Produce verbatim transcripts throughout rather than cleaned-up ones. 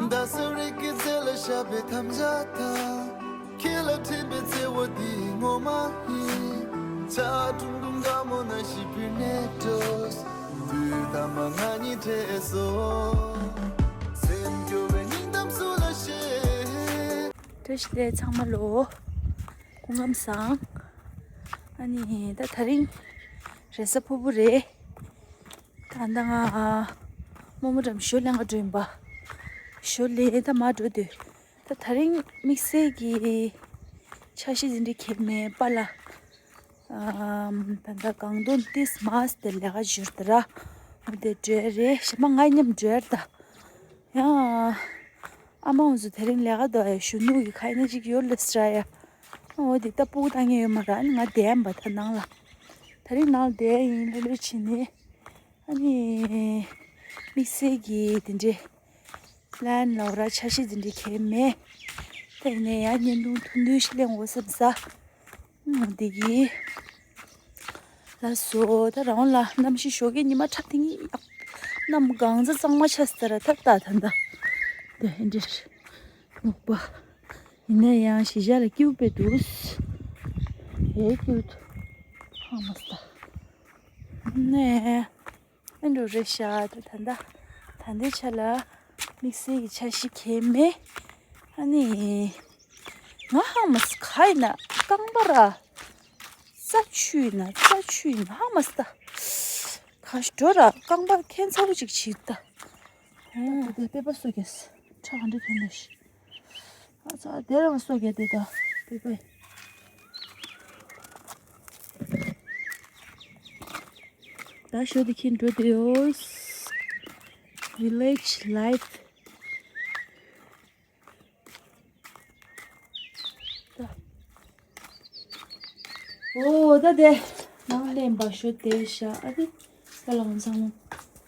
ད་སུ་རིག་གི་རྩེ་ལ་ཤ་བའི་དམ་བཅའ་དང་། ཁྱེད་ལ་འཕྲིན་པའི་བརྩེ་བ་འདི་ངོ་མ་ཡིན། ཆ་ཀྲུང་ཀྲུང་དགའ་མོ་ན་ཞིག་བུད་ནས་འགྲོ། དུས་ཐ་མ་ང་གཉིས་འཕྲད་སོ། སེམས་སྐྱོ་བའི་སྙིང་གཏམ་སུ་ལ་བཤད། བཀྲ་ཤིས་བདེ་ལེགས་ཚང་མ་ལོ། སྐུ་ཁམས་བཟང་། ཨ་ནི་ད་དེ་རིང་རེས་གཟའ་ཕུར་བུ་རེད། ད་ལྟ་ང་རྨོ་མོ་འགྲམ་ཞོ་ལེན་ག་འགྲོ་ཡིན་པ། ཞོ་ལེན་ད་མར་འགྲོ་དུས། ད་དེ་རིང་དམིགས་བསལ་གྱི་འཆར་གཞི་འཛིན་གྲྭ་ཁེལ་མེད་པ་ལ། ཨམ། ད་ལྟ་སྒང་དུ་ཏིས་མ་སྟེ་ལས་ཀ་བཞུར་ད་ར། འོ་དེ་འགྲོ་རེད། གཞན་པ་ང་མཉམ་འགྲོ་ཡར་ད། ཡང་། ཨ་མ་འུ་ཚོ་དེ་རིང་ལས་ཀ་འདུག་ཨེ། གཞོན་ནུ་གི་ཁ་ནས་ཅིག་ཡོད་ལ་སྲ་ཡ། འོ་དེ་ལྟ་སྤུ་གུ་བཏང་མཁན་ཡོད་མ་རེད། ཨ་ནི་ང་བསྡད་ཡིན་པ་ད་ནང་ལ། དེ་རིང་ནང་ལ་བསྡད་ཡིན་ལྷོད་ལྷོད་བྱས་ནས། ཨ་ནི། དམིགས་བསལ་གྱི་དེ་འདྲའི་ལན་ལོག་ར་འཆར་གཞི་འཛིན་གྲྭ་ཁེལ་མེད། ད་ཡིན་ནའི་ཡང་བརྙན་ཐུང་ཐུང་ཐུང་ཞིག་ལེན་དགོས་བསམ་ས། ཨ་འདི་གི། ལགས་སོ། ད་རང་ལ་གནམ་གཤིས་ཞོགས་ཀས་ཉི་མ་ཁྲ་ཐིང་ཡག་གནམ་གང་ཚ་གཙང་མ་ཆགས་སི་ད་ར་ཐབ་ད་ད་ད། དེ་འདྲ་ཞིག་ནུག་པ། ཡིན་ན་ཡང་གཞིས་ཆགས་ལ་སྐྱིད་པོ་དཔེ་འདུག་ཧེ་སྐྱིད་པོ་འདུག་ཧ་མ་སི་ད། ནས། ཨེ་འགྲོ་རེད་ཤག་ད་ད་ད་ད་ལྟའི་ཆ་ལ་དམིགས་བསལ་གྱི་འཆར་གཞི་གང་ཡང་མེད། ཨ་ནི། ང་ཧ་མ་སི་ག་ཡིན་ན་རྐང་པ་ར། རྩ་ཆུ་ཡིན་ན་རྩ་ཆུ་ཡིན་ན་ཧ་མ་སི་ད། ག་ཞིག་འགྲོ་ར་རྐང་པ་ཁྱེད་ཚ་པོ་ཅིག་བྱེད་ད། ཨོ། དེ་པེ་པ་སོ་གེས་ཁྲ་ག་འདྲ་ཐོན་ནས་ཤི། ཨ་ཚ་དེ་རང་སོ་གེ་དེ་ད་པེ་པ། ད་ཞོ་དེ་ཁྱེར་འགྲོ་དེ་ཡོད། Village life། ད། ཨོ་ད་དེ། ནང་ལེན་པ་ཞོ་དེ་ཤ་ཨ་དེ། ད་ལ་ང་ཚང་མ་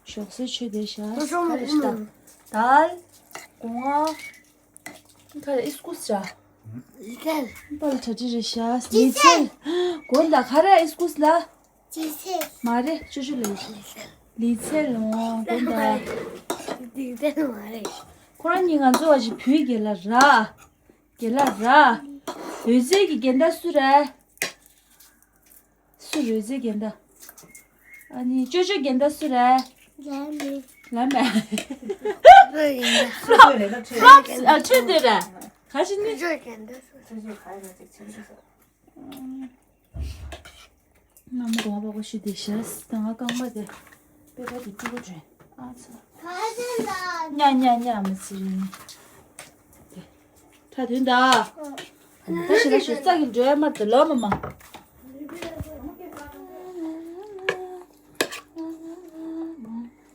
ཞོགས་ཟས་མཆོད་དེ་ཤ། ད་ཤོག་མ་ད། ད། གོང་ཨ། ཁ་ལ་ཨིས་ཀུ་ཤ། ལི་ཚལ། པ་ལ་གྲ་སྒྲིག་རེད་ཤ། ལི་ཚལ། གོ་ད་ག་རེ་ཨིས་ཀུ་ལ། ལི་ཚལ། མ་རེད། ཅོ་ཅོ་ལ་ཡོད། ལི་ཚལ་ལོ་གོ་ད། ལི་ཚལ་མ་རེད། ཁོ་རང་གཉིས་ང་ཚོ་བ་ཞིག་བུའི་རྒན་ལགས་ར། རྒན་ལགས་ར། འོད་ཟེར་གྱི་རྒན་ད་སུ་རེད། སུ་རེད་ཟེར་རྒན་ད། ཨ་ནི་ཅོ་ཅོ་རྒན་ད་སུ་རེད། ལ་མེ། ལ་མེ། ཕྲུ་གུ་རྒན་ད། ཕྲུག་ཨ་ཁྲུན་དེ་རེད། ག་ཞིག་ནི། ཅོ་ཅོ་རྒན་ད་སུ། ཅོ་ཅོ་ག་རེ་ཅིག་ཆེན་པོ་ཟེར། ང་མོ་གོང་པ་གོ་ཤི་དེ་ཤ་ད་ང་རྐང་པ་དེ། པེ་པ་དེ་སྤྲུལ་སྐུ་དྲན། ཨ་ཚ། ཉ་ཉ་ཉ་མི་ཚེ་རིང་། དེ། ཁྲ་དོན་ད། ད་ཞི་ལ་ཞི་རྩ་གི་འགྲོ་ཡ་མ་དེ་ལོ་མ་མ།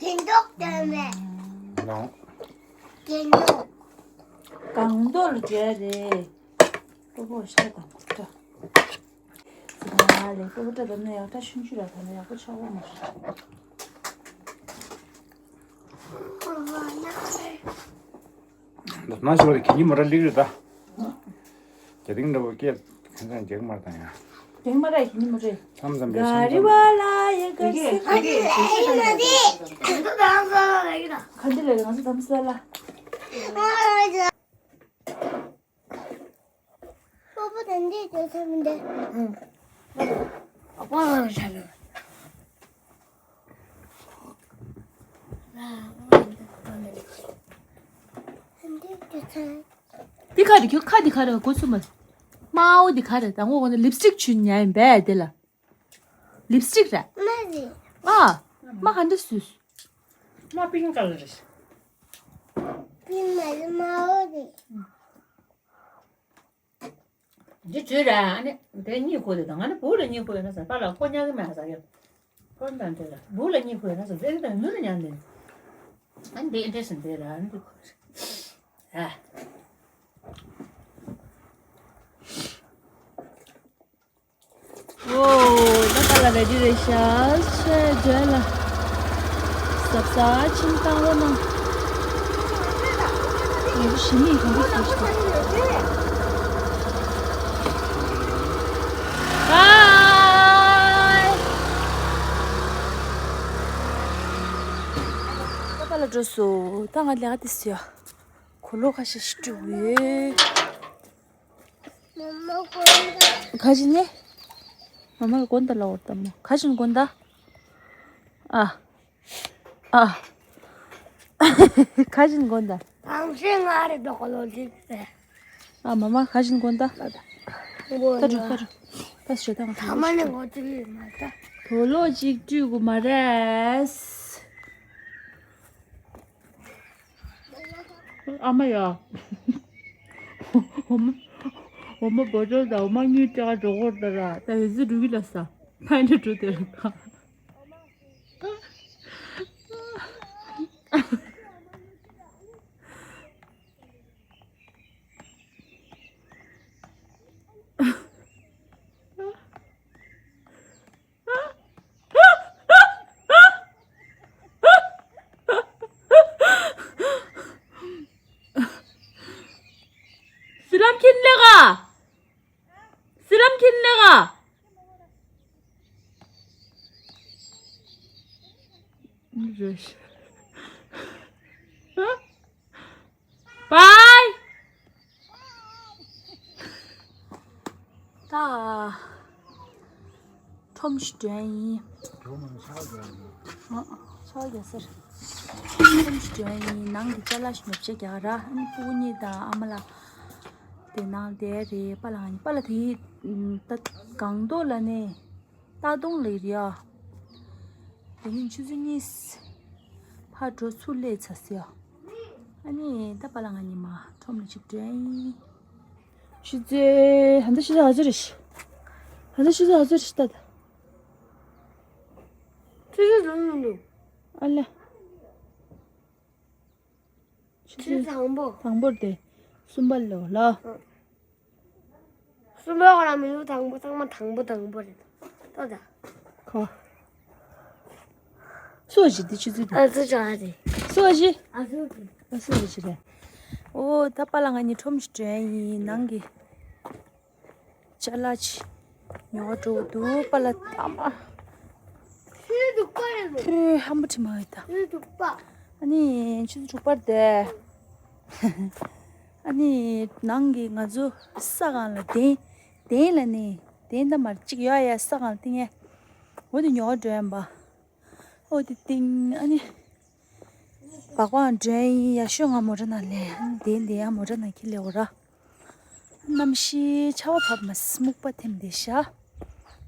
གྱེན་ལོག་དེ་མེད། ལོང་། གྱེན་ལོག་གང་འདོད་ལ་འགྲོ་ཡ་རེད། ཀྲོ་པོ་ཤ་དང་ཀྲ། ཙི་ག་ལེ་ཀྲོ་པོ་ཀྲ་དམ་ན་ཡག་ཁྲ་ཆུང་ཆུང་ར་དམ་ན་ཡག་པོ་ཆགས་པོ་མ་རེད། འདི་མ་ཞོར་གྱི་ཉི་མ་ར་ལིག་རེད་ད། རྒྱ་རིང་འདྲ་བོ་སྐད་ཁན་ཚང་རྒྱག་མ་དང་ཡ། རྒྱག་མ་ར་གི་ཉི་མ་རེད། མཚམས་མཚམས་རེ་ག་རི་བ་ལ་ཡ་ག་སི་ཁ་འདི་ལ་ང་ཚོ་དམ་ས་ལ། པོ་པོ་དེ་འདྲས་བྱེད་ཐུབ་མི་འདུག་ཨ་པ་ལ་ཤ་ལ། དེ་འདྲས་བྱེད་ཐུབ། འདི་ག་རེ། ཁྱོད་ཁ་འདི་ག་རེ་གོ་ཚུལ་མ། དམར་པོ་འདི་ག་རེ། དང་པོ་གོ་ན་ལིབ་སི་ཊིག་བྱུགས་ཉན་ཡིན་པས་དེ་ལ། ལིབ་སི་ཊིག་རེད། དམར་རེད། ཨ། དམར་ག་འདྲ་བཟོས། དམར་པིང་ཀ་ལར་རེད། པིང་མ་རེད། དམར་པོ་རེད། འདི་བྱོས་ར། ཨ་ནི་དེ་གཉིད་ཁུག་དེ་དང་། ཨ་ནི་བུ་ལ་གཉིད་ཁུག་ཡོད་ན་ཟེར། པ་ལ་ཁོ་ཉལ་གི་མེད་ཟེར་གི། ཁོ་དང་དེ་ལ་བུ་ལ་གཉིད་ཁུག་ཡོད་ན་ཟེར། དེ་དང་ནུ་ལ་ཉལ་འདི། ཨ་ནི་དེ་འདྲས་སེ་འདི་ར། ཨ་ནི་འདི་ཁུག་ཨ། ཨོ། ད་ད་ལ་རེ་ཌི་རེད་ཤག་ཆེ་འཇོལ་ལ། ཟབ་ཟ་ཕྱིན་བཏང་རོགས་གནང་། ང་ཚོ་ཞི་མི་གང་ག་ཞིག་ཞིག་ཧའི། ད་ད་ལ་འགྲོ་སོང་། ད་ང་ལས་ཀ་དེ་སུ་ཡ། གོ་ལོ་ཁ་ཤས་ཤིག་བཀྲུས་ཡོད། མ་མ་དགོན་ད། ག་ཅི་ནས། མ་མ་ལ་དགོན་ད་ལ་འོར་ད་མོ། ག་ཅི་ནས་དགོན་ད། ཨ། ཨ། ག་ཅི་ནས་དགོན་ད། གང་ཤེས་ང་རེད་དོ་གོ་ལོ་ཅིག་ཟེར། ཨ་མ་མ་ག་ཅི་ནས་དགོན་ད། ད་འགྲོ་ད་འགྲོ། ད་ཞོ་ད་ང་ད་མ་ནས་འགོ་ཅིག་མ་ད། གོ་ལོ་ཅིག་བཀྲུས་དགོས་མ་རེད། ཨ་མ་ཡ། འོ་མ། འོ་མ་བོ་ཅོལ་དང་འོ་མ་དངུལ་སྤྲད་ག་འགྲོ་གོ་ད་ར། ད་འོད་ཟེར་འགྲོ་གི་ལ་ས། ཕན་འདྲ་འགྲོ་དེ་ལ་ཁ། སི་ལམ་ཁྱིན་ལེ་ག་སི་ལམ་ཁྱིན་ལེ་ག་རེད། བའི། ད། ཁྲོམ་ཞིག་འགྲོ་ཡིན། ཨ། ཆོག་རྒྱ་སེར། ཁྲོམ་ཞིག་འགྲོ་ཡིན། ནང་གི་ཅ་ལག་ཞིག་ཉོ་ཆ་རྒྱག་ར། ཨ་ནི་སྤུ་གུ་གཉིས་དང་ཨ་མ་ལགས་དེ་ནང་བསྡད་རེད། པཱ་ལགས་ང་གཉིས། པཱ་ལགས་དེ་ད་སྒང་ཏོག་ལ་ནས། སྟག་དོང་ལ་ཡོད་རེད་ཡ། དེ་རིང་ཆུ་ཚོད་གཉིས་ཕར་འགྲོ་ཚུར་སླེབས་ཚར་སོང་ཡ། ཨ་ནི་ད་པཱ་ལགས་ང་གཉིས་མར་ཁྲོམ་ལ་ཅིག་འགྲོ་ཡིན། ཆུ་ཚོད། ད་ལྟ་ཆུ་ཚོད་ག་ཚོད་རེད། ད་ལྟ་ཆུ་ཚོད་ག་ཚོད་རེད་ད། ད་ཆུ་ཚོད་ལོང་མི་འདུག་ཨ་ལས། ཆུ་ཚོད་དང་པོ། དང་པོ་དེ། གསུམ་པ་ལོ་ལ། ཨ། གསུམ་པ་ཁོ་རང་མི་འདུག་དང་པོ་ཚང་མ་དང་པོ་དང་པོ་རེད། ལྟོས་དང་། ཁོ། སུ་ཞིག་འདི་ཆུ་ཚོད་དེ། ཨ་ཚོ་ཅག་རེད། སུ་ཞིག་ཨ་ཚོ་ཅག་ཨ་སུ་ཞིག་རེད། ཨོ་ད་པཱ་ལགས་ང་གཉིས་ཁྲོམ་ཞིག་འགྲོ་ཡིན། ནང་གི་ཅ་ལག་ཅིག་ཉོ་བར་འགྲོ་གི་འདུག་པཱ་ལགས་ཨ་མ། ཆུ་ཚོད་དྲུག་པ་རེད་ལོ། ཁྱོད་ཧམ་པ་ཁྲིད་མ་ཡོད་ད། ཆུ་ཚོད་དྲུག་པ། ཨ་ནི་ཆུ་ཚོད་དྲུག་པར་བསྡད། ཨ་ནི་ནང་གི་ང་ཚོ་ས་སྒང་ལ་གདན། གདན་ལ་ནི་གདན་ད་མར་གཅིག་ཡོད་ཡ། ས་སྒང་ལ་བཏིང་ཡ། འོ་དེ་ཉོ་བར་འགྲོ་ཡ་ཡིན་པ། འོ་དེ་བཏིང་ཨ་ནི། སྦག་སྦག་འགྲོ་ཡ་ཡིན། ཡ་ཤོད་ང་མོ་ཊ་ནང་སླེབས། ཨ་ནི་གདན་དེ་ཡ་མོ་ཊ་ནང་འཁྱེར་སླེབས་འོ་ར། གནམ་གཤིས་ཆར་པ་བབས་མ་སྨུག་པ་ཐེམ་བསྡད་ཤག་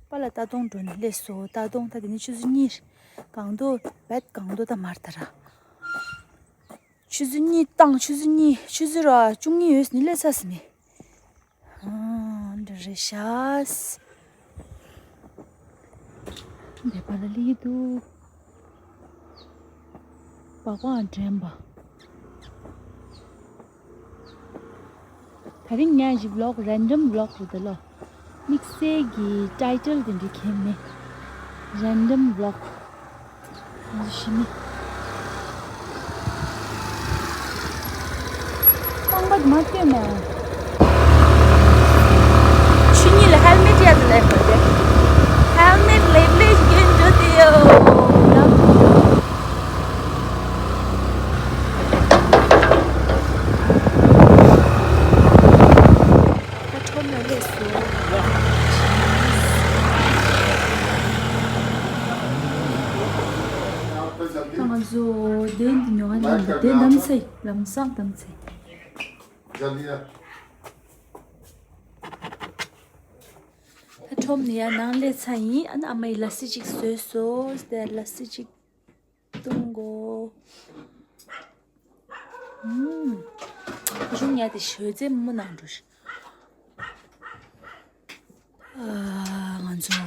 པཱ་ལགས་སྟག་དོང་འགྲོ་ནས་སླེབས་སོང་། སྟག་དོང་ད་དེ་ནས་ཆུ་ཚོད་གཉིས། སྒང་ཏོག་བད་སྒང་ཏོག་ད་མར་ད་ར། ཆུ་ཚོད་གཉིས་བཏང་། ཆུ་ཚོད་གཉིས། ཆུ་ཚོད་ར་བཅུ་གཉིས་ཡོལ་ནས་སླེབས་ཚར་ཟིན་ནས། ཨ་འདྲ་རེད་ཤག་འདི་པཱ་ལགས་སླེབས་ཀྱི་འདུག་སྦག་སྦག་འགྲན་པ། ད་རིང་ངས་ཅིག་ཝི་ལོག་རན་ཌམ་ཝི་ལོག་རེད་ད་ལོ། དམིགས་བསལ་གྱི་ཊའི་ཊལ་དེ་འདྲ་གང་ཡང་མེད། རན་ཌམ་ཝི་ལོག་ང་ཚོ་ཤི་ནི། རྐང་པ་དེ་མ་བཏོན་མེད། ཆུ་གཉིས་ལ་ཧེལ་མེ་ཊི་ཡ་དེ་ལེབ་པ་དེ། ཧེལ་མེ་ཊི་ལེབ་ལེབ་ཀྱི་འགྲོ་དེ་ཡོད། ད་ཁྲོམ་ལ་སླེབས་སོང་། ད་ང་ཚོ་གདན་དེ་ཉོ་ག་ནས་གདན་བདམས་ཚེ། ལམ་སང་བདམས་ཚེ། ད་ཁྲོམ་ནས་ཡར་ནང་སླེབས་ཚར་ཡིན། ཨ་ནི་ཨ་མ་ཡིས་ལ་སི་གཅིག་བཟོས་སོང་། དེ་ལ་སི་གཅིག་བཏུང་གོ། ཨུམ། གཞུང་ཡ་དེ་ཞོལ་རྩེད་མོ་ནང་འགྲོ་ཤི། ཨ། ང་ཚོ་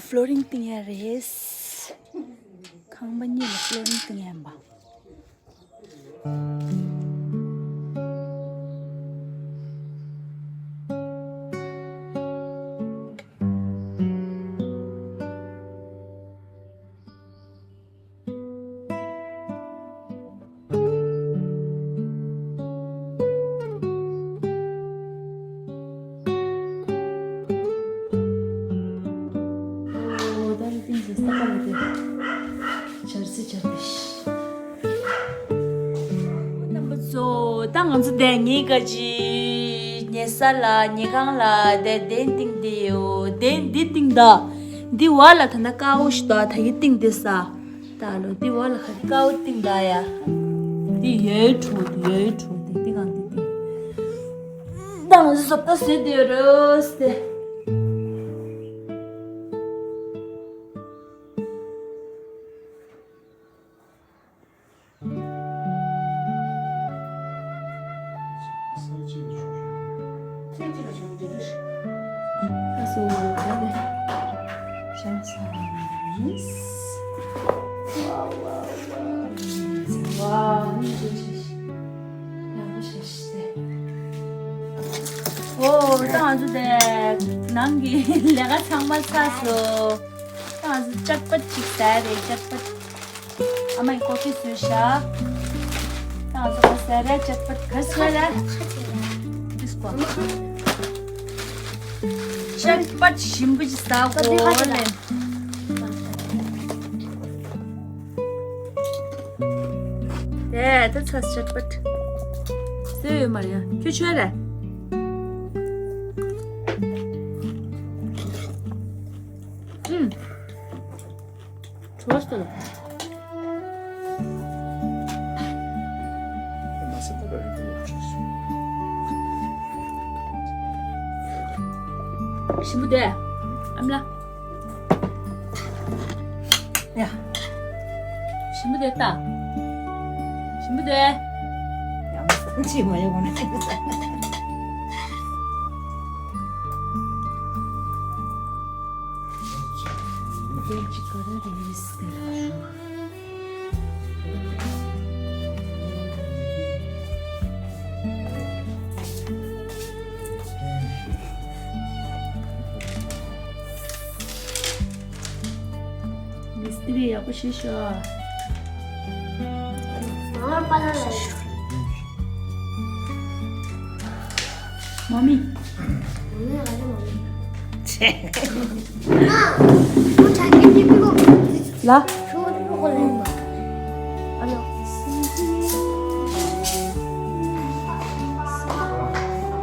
ཕློ་རིང་བཏིང་ཡ་རེད། ཁང་པ་གཉིས་ལ་ཕློ་རིང་བཏིང་ཡ་ཡིན་པ། ཨོ་ད་རེས་ཏིང་ཟེར་ས་པ་ལ་དེ་ཇར་སི་ཇར་སི། ད་ང་ཚོ་དེ་ངའི་ཀ་ཅི་ཉལ་ས་ལ་ཉལ་ཁང་ལ་དེ་གདན་བཏིང་དེ་ཡོད། གདན་འདི་བཏིང་ད། འདི་བར་ལ་ད་ན་དཀར་པོ་ཞིག་འདུག་ད་གི་བཏིང་དེ་ས། ད་ལོ་འདི་བར་ལ་ཁ་དཀར་པོ་བཏིང་ད་ཡ། འདི་ཡོད་འགྲོ་འདི་ཡོད་འགྲོ་འདི་འདི་གང་འདི་འདི། ད་ང་ཚོ་བཟོ་ལྟ་བཟོས་དེ་ཡོད་རོ་སྟེ། ཨོ། ད་ང་ཚོ་དེ་ནང་གི་ལས་ཀ་ཚང་མ་ཚར་སོང་། ད་ང་ཚོ་ཅཊ་པཊ་ཅིག་ཟ་རེད། ཅཊ་པཊ། ཨ་མའི་ཀོ་ཕི་བཟོས་ཤག་ད་ང་ཚོ་ག་ཟ་རེད། ཅཊ་པཊ་ག་ཟ་རེད། ཅཊ་པཊ་ཞིམ་པོ་ཅིག་ཟ་དགོས་ལེ། དེ་ད་ཚ་ཅཊ་པཊ་ཟོས་ཡོད་མ་རེད། ཁྱོད་ཆོས་རེད། ཨུམ། ཆོས་ཏོ། ཞིམ་པོ་དེ། ཨམ་ལ། ཡ། ཞིམ་པོ་དེ་ལྟ། ཞིམ་པོ་དེ། ཡང་ཅི་མ་ཡོང་ན། མི་སི་ཏི་རི་ཡག་པོ་བྱས་ཤག་མ་པ་ལ་ལ་ཡོད། མ་མི། མ་མི་ང་ཚོ་མ་མི། ཆེ། ཨ། ཁོ་ཆ་ཁྱེར་ཏེ་ཕི་གོ། ལ། ཁྱོད་ཁྱོད་ཁོ་ལེན་པ། ཨ་ལོ།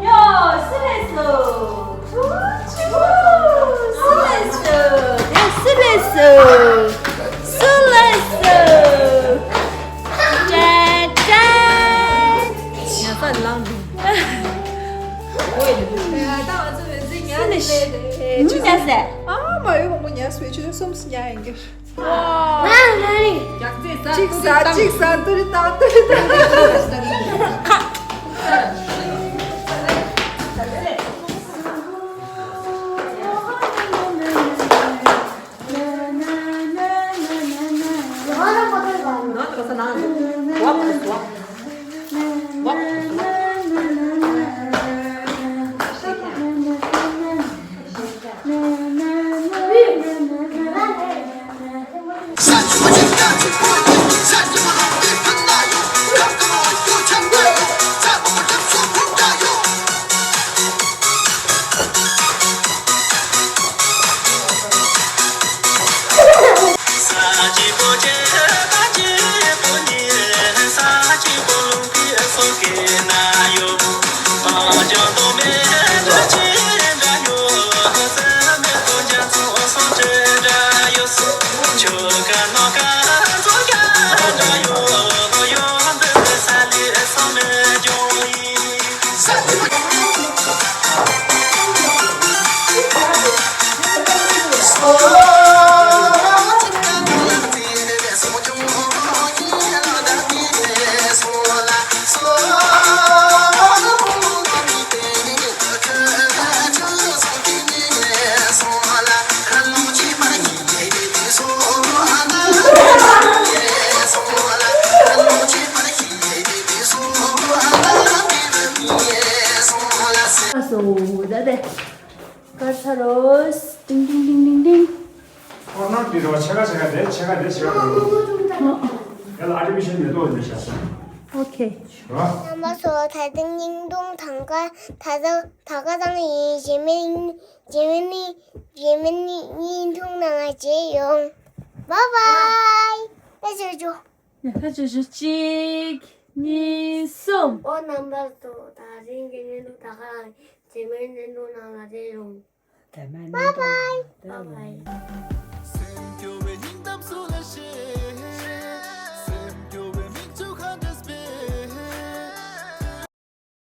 ཡོ། སུ་ལས་སུ། སུ་ལས་སུ། ཡ། སུ་ལས་སུ། སུ་ལས་སུ། ཅན་ཅན། ཉལ་ས་ལངས་འདུག་ད་ང་ཚོ་བན་ཚེ་ཉལ་ནས་བསྡད་དེ། ཉལ་ས། ཨ་མ་ཡོད། མང་པོ་ཉལ་སོང་། ཆུ་ཚོད་གསུམ་ཉལ་ཡིན་གྱི། ཅིག་ཟ་ཅིག་ཟ། ཏུ་རི་ཏ་ཏུ་རི་ཏ། ཨ་སོ། ད་དེ། དཀར་ཚ་རོས། ཏིང་ཏིང་ཏིང་ཏིང་ཏིང་། ཁོ་ནར་འདི་རོ་ཕྱེད་ཀ་ཕྱེད་ཀ་དེ་ཕྱེད་ཀ་དེ་ཕྱེད་ཀ་དེ། ཡ་ལ་ཨ་ཊི་ཕི་ཤལ་མེ་ཏོག་འདི་བཞག་སོང་། ཨོ་ཁེ། རོ། རྣམ་པ་ཚོ་ད་ཐེངས་བརྙན་ཐུང་དང་ག་ད་ད་ད་ག་ཙམ་ཡིན། རྗེས་མའི་རྗེས་མའི་རྗེས་མའི་བརྙན་ཐུང་ནང་མཇལ་ཡོང་། བཱའི་བཱའི། ད་ཅོ་ཅོ། ཡ་ད་ཅོ་ཅོ་གཅིག་གཉིས། གསུམ། ཨོ་རྣམ་པ་ཚོ། ད་རིང་གི་བརྙན་ཐུང་ད་ག་རང་ཡིན། རྗེས་མའི་བརྙན་ཐུང་ནང་ལ་མཇལ་ཡོང་། Bye bye. Bye bye.